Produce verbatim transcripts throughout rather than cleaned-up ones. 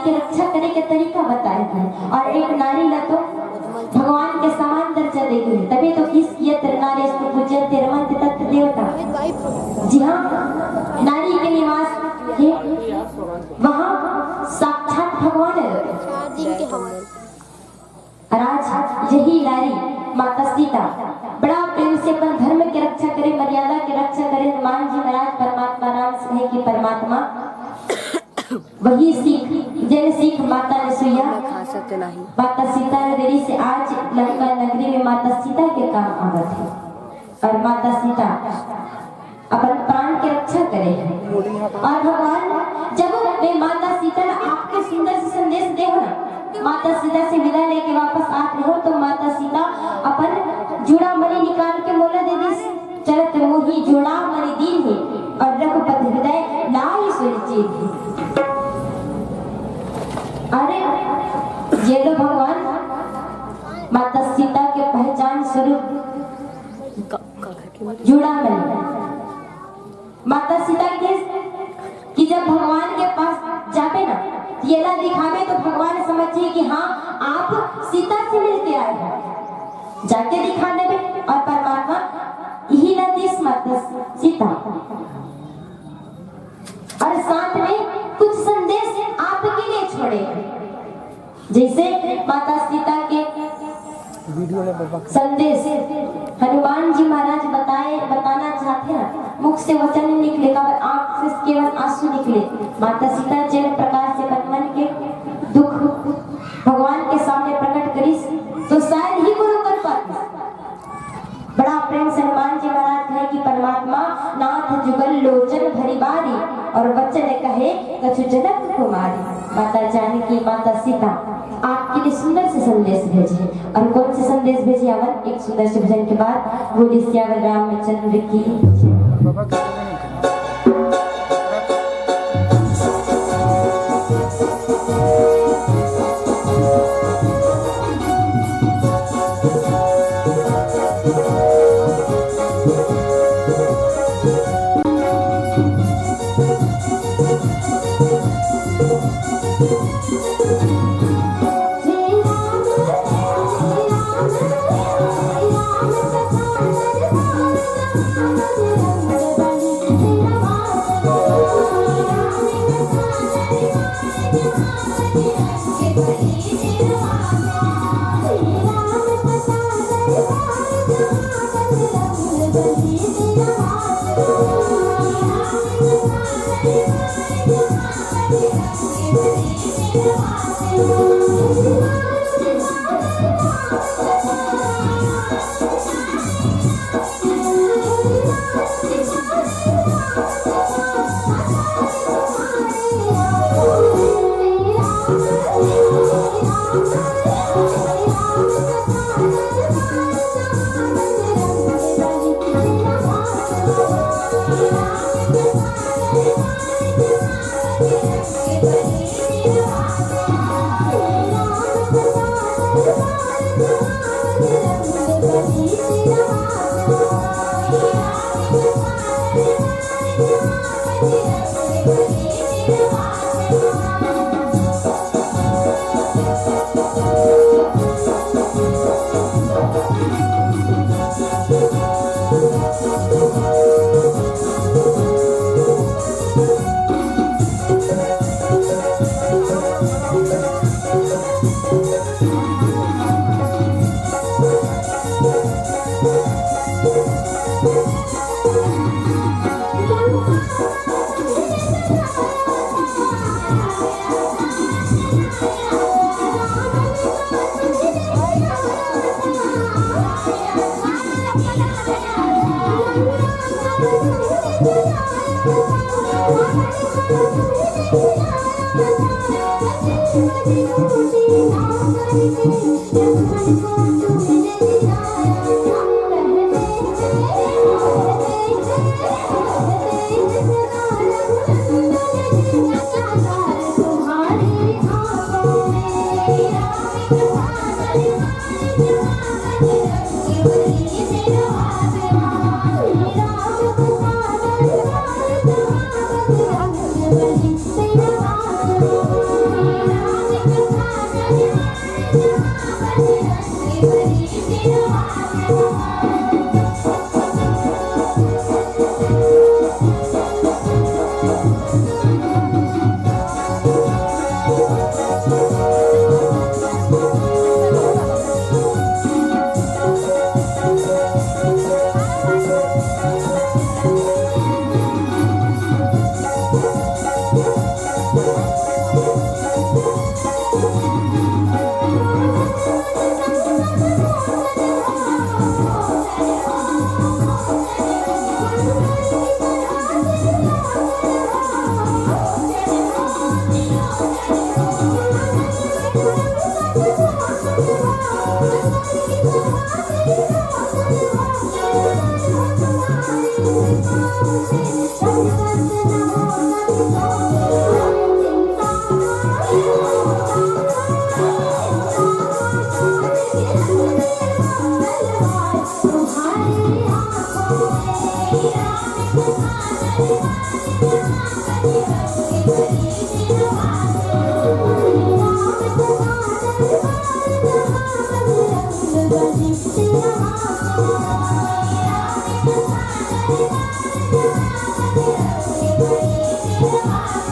के रक्षा करे के तरीका बताए हे। और एक नारी ला तो भगवान के समान दर्जा दे गे हे, तभी तो किस यत्र नार्यस्तु पूज्यन्ते रमन्ते तत्र देवता। जी हाँ, नारी के निवास हे, वहाँ साक्षात भगवान हे। और आज यही नारी माता सीता बड़ा प्रेम से अपन धर्म के रक्षा करे, मर्यादा के रक्षा करे। हनुमान जी महाराज परमात्मा राम से कहे कि परमात्मा, वही सीख, जेन सीख माता ने सुइया, माता सीता ने देरी से आज लंका नगरी में माता सीता के काम आवत हे। और माता सीता अपन प्राण के रक्षा करे हे। और भगवान, जब मैं माता सीता ला आपके सुंदर से संदेश दे हो ना, माता सीता से विदा लेके वापस आत रहो, तो माता सीता अपन चूड़ामणि निकाल के मोला दे दिस। चलत मोहि चूड़ामणि दीन्हि, और रघुपति हृदय लाइ सोइ चीन्हि। अरे, ये लो भगवान, माता सीता के पहचान स्वरूप चूड़ामणि। माता सीता के कि जब भगवान के पास जाबे ना, तो येला दिखाबे, तो भगवान समझही कि हाँ, आप सीता से मिलके आए हो। जाके दिखा देबे। और परमात्मा इही ला दिस माता सीता, और साथ में कुछ संदेश आपके लिए छोड़े, जैसे माता सीता के संदेश हनुमान जी महाराज बताए, बताना चाहते हैं। मुख से वचन नहीं निकले, काबर आंख से केवल आंसू निकले। माता सीता जिन प्रकार से अपन मन के दुख भगवान के सामने प्रकट करिस, तो शायद ही कोई कर पाती। बड़ा प्रेम से हनुमान जी महाराज कहे कि परमात्मा नाथ जुगल लोचन भरि बारी, और वचन कहे कछु जनक कुमारी। माता जानकी, माता सीता आपके लिए सुंदर से संदेश भेजे। और कौन से संदेश भेजे, आवन एक सुंदर से भजन के बाद। बोलिए सियावर रामचंद्र की।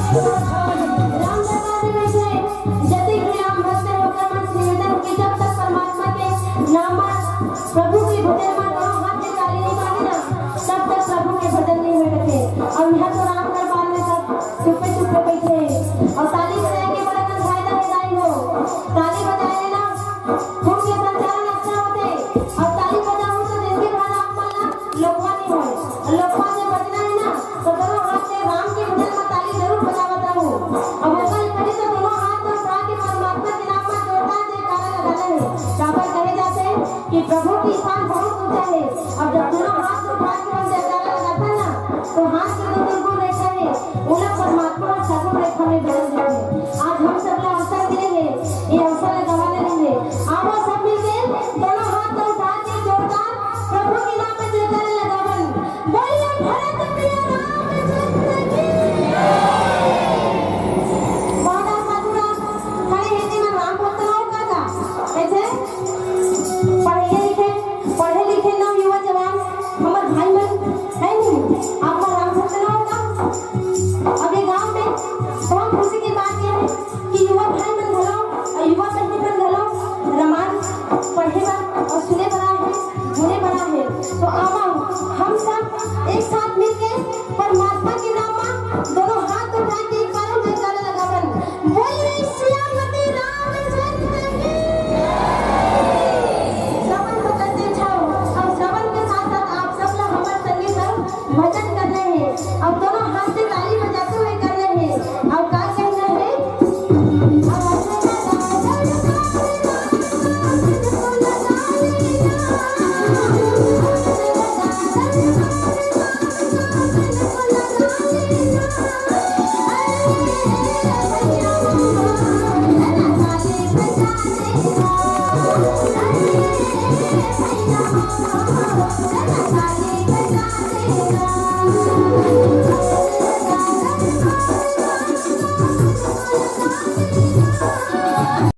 राम दरबार में बैठे जतिक भी राम भक्त हे, ओकर मन से निवेदन हे कि जब तक परमात्मा के नाम म, प्रभु के भजन म दोनों हाथ के ताली नहीं बाजे ना, तब तक प्रभु के भजन नहीं होय कथे। अउ इहाँ तो राम दरबार में सब चुप्पे चुप्पे बैठे हे अउ ताली बजाए के बड़ा कन फायदा हे दाई हो। ताली बजाए ना, खून के संचालन अच्छा होथे अउ ताली बजाहू तो जिंदगी भर आप मन ला लोकवा नहीं होय। लोकवा जे बजना हे ना, तो दोनों हाथ ले राम के भजन म ताली जरूर बजावत रहू। अब ओकर पहले तो दोनों हाथ उठा के परमात्मा के नाम म जोरदार जयकारा लगाना हे। काबर कहे जाथे कि प्रभु की शान बहुत ऊंचा हे। अब जब दोनों हाथ उठा के हम जयकारा लगाथन ना, तो हाथ के दो दुर्गुण रेखा हे, ओला परमात्मा ह सगुण रेखा में बदल देथे। आज हम सब ला अवसर दे हे, ये अवसर ला गंवाना नहीं हे। आवो सब मिलके दोनों हाथ ला उठा के जोरदार प्रभु के नाम में जयकारा लगावन। बोलिए भरत प्रिय रामचंद्र की। बहुत साधु राम खड़े हे, तेमन राम भक्त लोग का का? कैसे? पढ़े लिखे, पढ़े लिखे नव युवा जवान, हमर भाई मन, है नहीं? आपका राम भक्त लोग का? अब ये गांव में बहुत खुशी की बात ये है कि युवा भाई मन घलो अउ युवा बहिनी मन घलो रामायण पढ़े बर अउ सुने बर आए हे, जुड़े बर आए हे। तो आवा, हम सब एक साथ